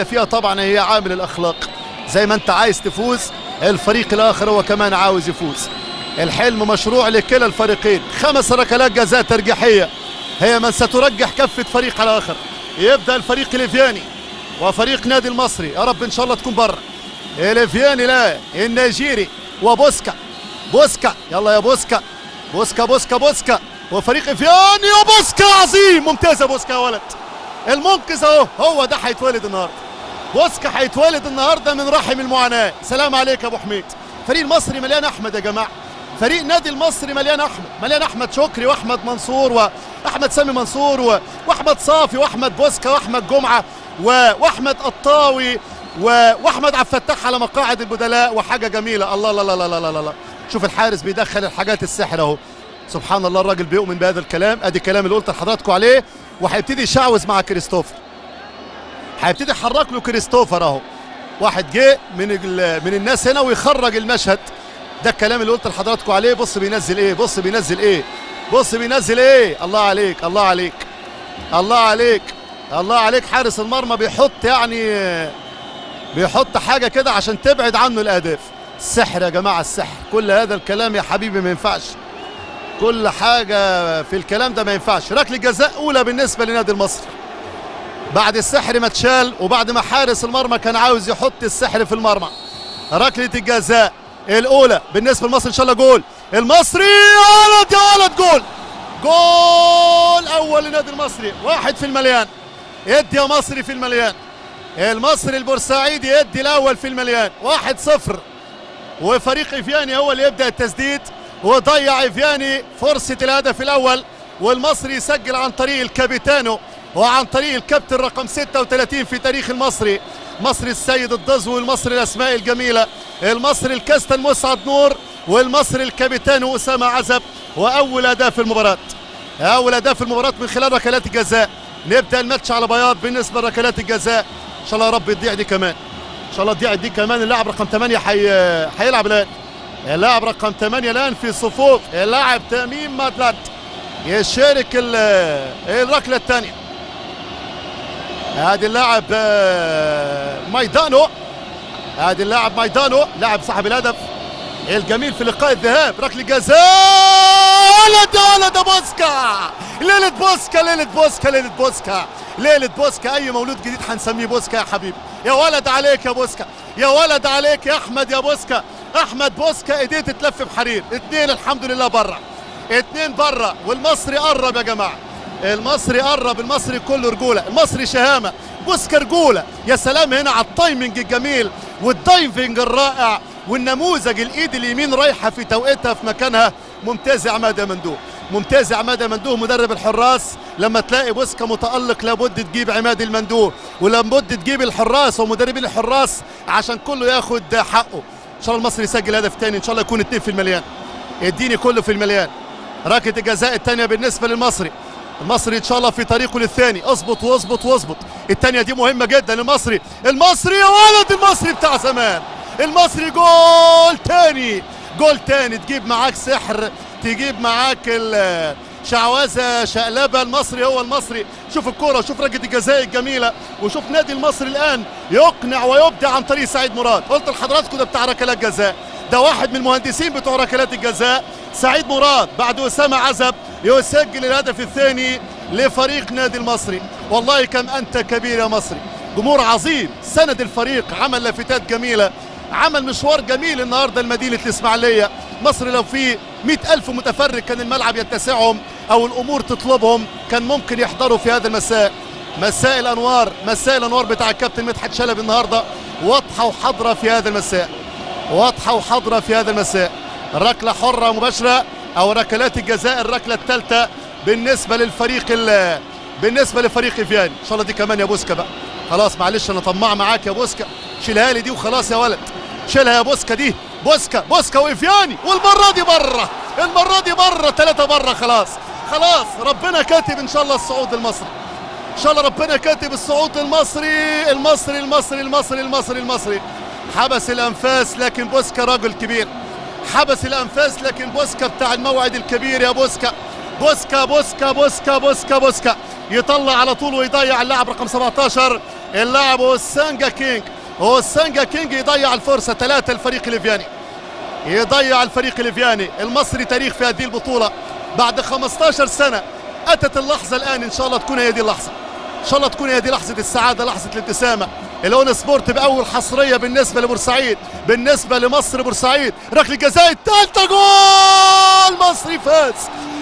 فيها طبعا هي عامل الاخلاق. زي ما انت عايز تفوز الفريق الاخر هو كمان عاوز يفوز. الحلم مشروع لكلا الفريقين. 5 ركلات جزاء ترجيحيه هي من سترجح كفه فريق على الاخر. يبدا الفريق الإفياني وفريق نادي المصري، يا رب ان شاء الله تكون بره. الإفياني لا النيجيري وبوسكا، بوسكا يلا يا بوسكا، بوسكا بوسكا بوسكا وفريق إفياني وبوسكا عظيم، ممتازة بوسكا يا ولد، المنقذ اهو، هو ده هيتولد النهارده. بوسكا هيتولد النهارده من رحم المعاناة. سلام عليك يا ابو حميد. فريق المصري مليان احمد يا جماعة، فريق نادي المصري مليان احمد، مليان احمد شكري واحمد منصور واحمد سامي منصور واحمد صافي واحمد بوسكا واحمد جمعه واحمد قطاوي واحمد عبد الفتاح على مقاعد البدلاء، وحاجه جميلة. الله الله الله الله الله الله، شوف الحارس بيدخل الحاجات السحر اهو، سبحان الله الراجل بيؤمن بهذا الكلام. ادي الكلام اللي قلت لحضراتكم عليه. وهيبتدي يشعوذ مع كريستوفر، هيبتدي يحرك له كريستوفر اهو. واحد جه من الناس هنا ويخرج المشهد ده، الكلام اللي قلت لحضراتكم عليه. بص بينزل ايه، بص بينزل ايه، بص بينزل ايه. الله عليك الله عليك الله عليك الله عليك. حارس المرمى بيحط يعني بيحط حاجة كده عشان تبعد عنه الاهداف. السحر يا جماعة، السحر. كل هذا الكلام يا حبيبي ما ينفعش، كل حاجة في الكلام ده ما ينفعش. ركلة جزاء اولى بالنسبة لنادي المصري بعد السحر ما اتشال، وبعد ما حارس المرمى كان عاوز يحط السحر في المرمى. ركلة الجزاء الاولى بالنسبة لمصر، ان شاء الله جول المصري. يا ولد يا ولد، جول، جول اول لنادي المصري، 1 في المليان. ادي يا مصري في المليان، المصري البورسعيدي يدي الاول في المليان، 1-0. وفريق إفياني هو اللي يبدا التسديد، وضيع إفياني فرصة الهدف الاول، والمصري يسجل عن طريق الكابيتانو وعن طريق الكابتن رقم 36 في تاريخ المصري، مصري السيد الدزو، والمصري الاسماء الجميلة، المصري الكاستن مسعد نور، والمصري الكابيتانو اسامة عزب. واول اداء في المباراة، اول اداء في المباراة من خلال ركلات الجزاء. نبدا الماتش على بياض بالنسبة لركلات الجزاء. ان شاء الله يا رب تضيع دي كمان، ان شاء الله تضيع دي كمان. اللاعب رقم 8 هيلعب الان، اللاعب رقم 8 الان في صفوف اللاعب تميم مادلات يشارك الركله الثانية. ادي اللاعب ميدانو، ادي اللاعب ميدانو لاعب صاحب الهدف الجميل في لقاء الذهاب. ركلة جزاء، ولد ولد بوسكا، ليلة بوسكا، ليلة بوسكا، ليلة بوسكا، ليلة بوسكا. اي مولود جديد هنسميه بوسكا يا حبيبي. يا ولد عليك يا بوسكا، يا ولد عليك يا احمد يا بوسكا. احمد بوسكا ايديه تتلف بحرير. 2 الحمد لله بره، 2 بره، والمصري قرب يا جماعة، المصري قرب. المصري كله رجوله، المصري شهامه، بوسكا رجوله. يا سلام هنا على ال timing الجميل وال diving الرائع والنموذج، الايد اليمين رايحة في توقيتها في مكانها. ممتاز يا عماد يا مندوه، ممتاز يا عماد يا مندوه مدرب الحراس. لما تلاقي بوسكا متالق لابد تجيب عماد المندوه، ولابد تجيب الحراس ومدربين الحراس عشان كله ياخد حقه. ان شاء الله المصري يسجل هدف ثاني، ان شاء الله يكون 2 في المليان. اديني كله في المليان. ركلة الجزاء الثانية بالنسبة للمصري، المصري ان شاء الله في طريقه للثاني. اظبط واظبط واظبط، الثانية دي مهمة جدا للمصري. المصري يا ولد، المصري بتاع زمان، المصري جول تاني، جول تاني. تجيب معاك سحر، تجيب معاك شعوذه شقلبه. المصري هو المصري. شوف الكورة، شوف ركلة الجزاء الجميلة، وشوف نادي المصري الان يقنع ويبدع عن طريق سعيد مراد. قلت لحضراتكم ده بتاع ركلات جزاء، ده واحد من المهندسين بتوع ركلات الجزاء سعيد مراد. بعد اسامة عزب يسجل الهدف الثاني لفريق نادي المصري. والله كم انت كبير يا مصري، جمهور عظيم سند الفريق، عمل لافتات جميلة، عمل مشوار جميل النهارده لمدينة الاسماعيلية. مصر لو في 100,000 متفرج كان الملعب يتسعهم او الامور تطلبهم، كان ممكن يحضروا في هذا المساء. مساء الانوار، مساء الانوار بتاع الكابتن مدحت شلبي النهارده واضحة وحاضره في هذا المساء، واضحة وحاضره في هذا المساء. ركلة حره مباشرة او ركلات الجزاء، الركله الثالثة بالنسبة للفريق بالنسبة لفريق إفياني. ان شاء الله دي كمان يا بوسكا بقى. خلاص معلش انا طماع معاك يا بوسكا، شيلها لي دي وخلاص يا ولد، شيلها يا بوسكا دي. بوسكا، بوسكا وإفياني، والمرة دي بره، المرة دي بره، 3 بره. خلاص خلاص، ربنا كاتب ان شاء الله الصعود المصري، ان شاء الله ربنا كاتب الصعود المصري. المصري المصري المصري المصري المصري حبس الانفاس، لكن بوسكا راجل كبير. حبس الانفاس، لكن بوسكا بتاع الموعد الكبير يا بوسكا. بوسكا بوسكا بوسكا بوسكا بوسكا. يطلع على طول ويضيع اللاعب رقم 17 اللاعب اوسانجا كينج. اوسانجا كينج يضيع الفرصة. 3 الفريق الليفياني، يضيع الفريق الليفياني. المصري تاريخ في هذه البطولة بعد 15 سنة. اتت اللحظة الان، ان شاء الله تكون هي دي اللحظة، ان شاء الله تكون هي دي لحظة السعادة، لحظة الابتسامة. الاون سبورت باول حصرية بالنسبة لبورسعيد، بالنسبة لمصر بورسعيد. ركلة جزاء الثالثة، جول! المصري فاز،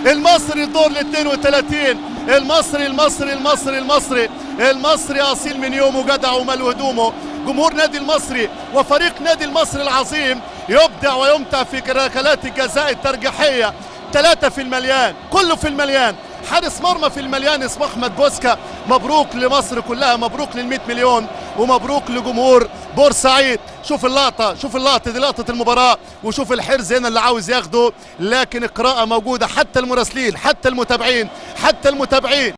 المصري الدور ال 32. المصري المصري المصري المصري المصري اصيل من يومه، جدع ومال هدومه. جمهور نادي المصري وفريق نادي المصري العظيم يبدع ويمتع في ركلات الجزاء الترجيحيه. 3 في المليان، كله في المليان، حارس مرمى في المليان اسمه احمد بوسكا. مبروك لمصر كلها، مبروك لل100 مليون، ومبروك لجمهور بورسعيد. شوف اللقطة، شوف اللقطة دي، لقطة المباراة، وشوف الحرز هنا اللي عاوز ياخده، لكن القراءة موجودة. حتى المراسلين، حتى المتابعين، حتى المتابعين.